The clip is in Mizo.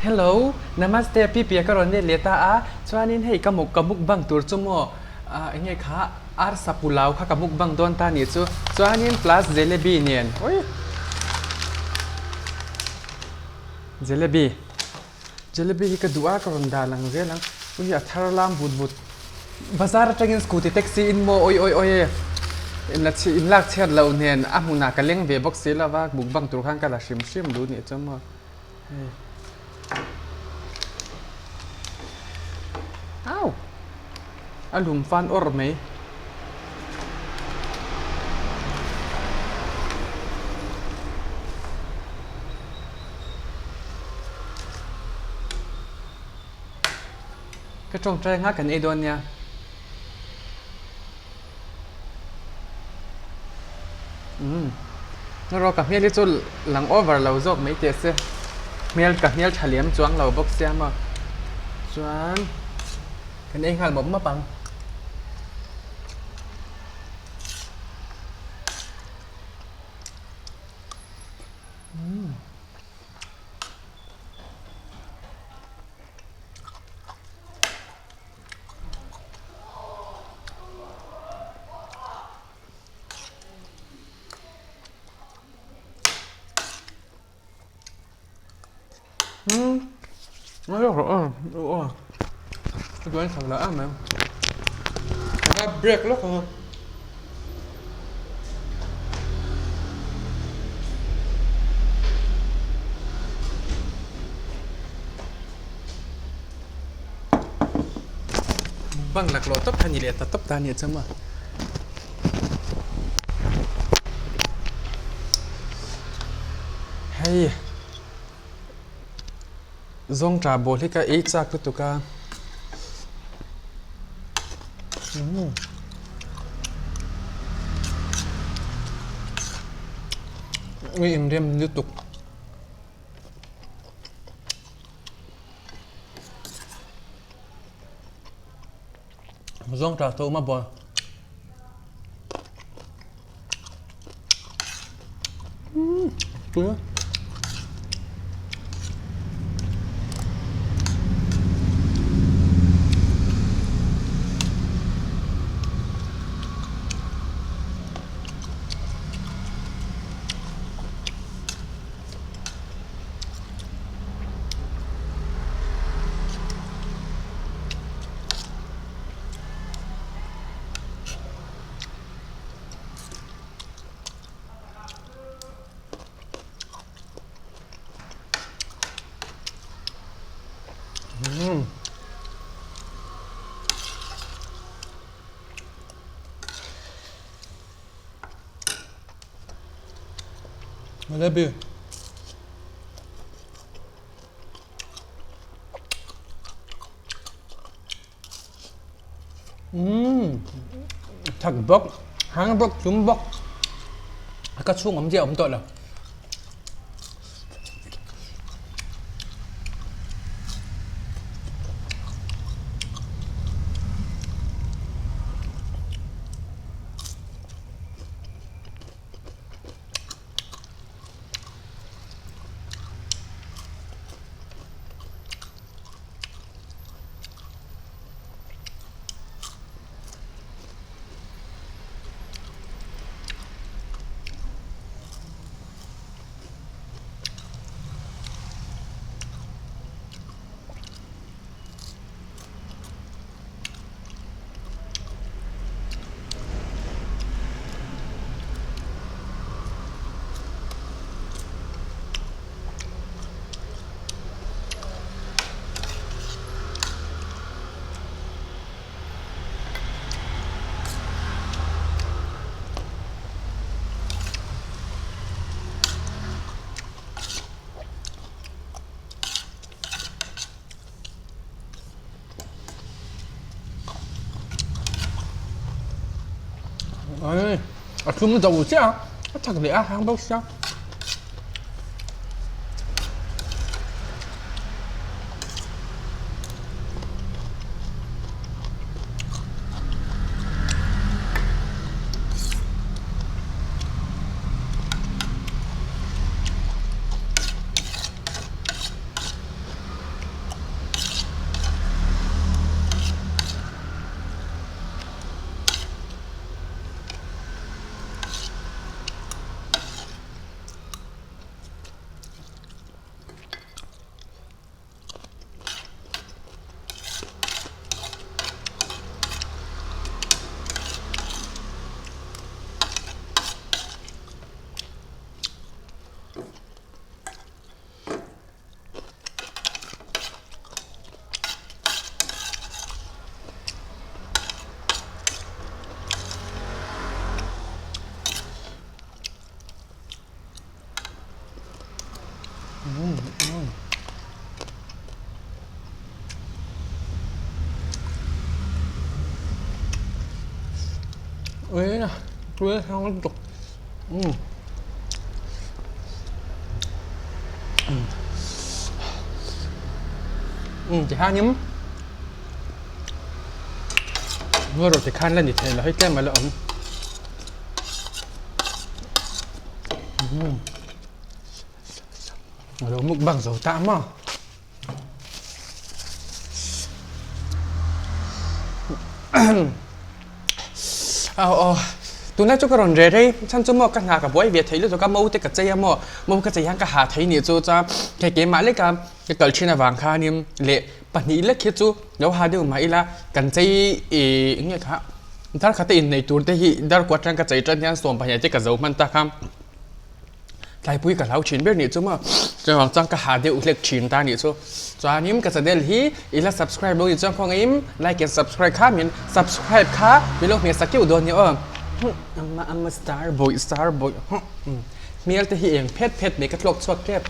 Hello, Namaste Pipi a ka rawn let leh ta a, chuanin hei ka muk ka mukbang tur chu maw ah eng nge kha arsa pulau kha ka mukbang dawn ta nih chu, chuanin plus jalebi nen ui jalebi jalebi hi ka duh a ka rawn dah lang zel ang ui a thar lam vut vut bazar atangin scooty taxi in maw oi oi oi e in la chhi in lak chhiat loh nen a hmunah ka leng ve bawk si lova mukbang tur khan ka la hrim hrim duh nih chu maw. Au! A lum fan awrh mai. Ka tawngtai anga kan ei dawn nia. Umm erawh ka hmel hi chu lang over lo zawk mai teh se hmel ka hmel tha lem chuang lo bawk sia maw chuan kan ei nghal mawp mawp ang. Break lawk ang a. Bang laklawh tawp kha ni leh ta tawp ta nia chama. Hei zawng ta bawl hi ka ei chak lutuk a. Ui inrem lutuk. Zawng tah tawh ma bawl. Umm tui a. Umm. Jalebi. Umm thak bawk hang bawk tlum bawk ka chhung awm zia a awm tawh lo. A thlum zo chiah a, a chak leh a hang bawk sia. Ui a tui hrang lutuk umm umm tihianin ngaw rawh tikhan la ni thei lo hei tlem a la awm umm a lo mukbang zo ta maw. Aw aw tunlai chu ka rawn reh rei chhan chu maw ka hna ka buai ve thei lutuk a mo te ka chei a maw mo ka chei hian ka ha thei nih chu chuan hei keimah leka ka kal thin avang khanin leh pahnih lek hi chu lo ha deuh mah ila kan chei ih eng nge kha darkhat a inneih tur te hi darkua atang ka chei tan hian sawmpahnih te ka zo hman ta kha. Tlaipui ka hlau thin ber nih chu maw chuvang chuan ka ha deuh hlek thin ta nih chu chuanin ka channel hi i la subscribe lo nih chuan khawngaih in like and subscribe kha min subscribe kha min lo hmeh sak keuh dawn nia aw amma amma star boy star boy hmel te hi eng phet phet mai ka thlawk chhuak tep.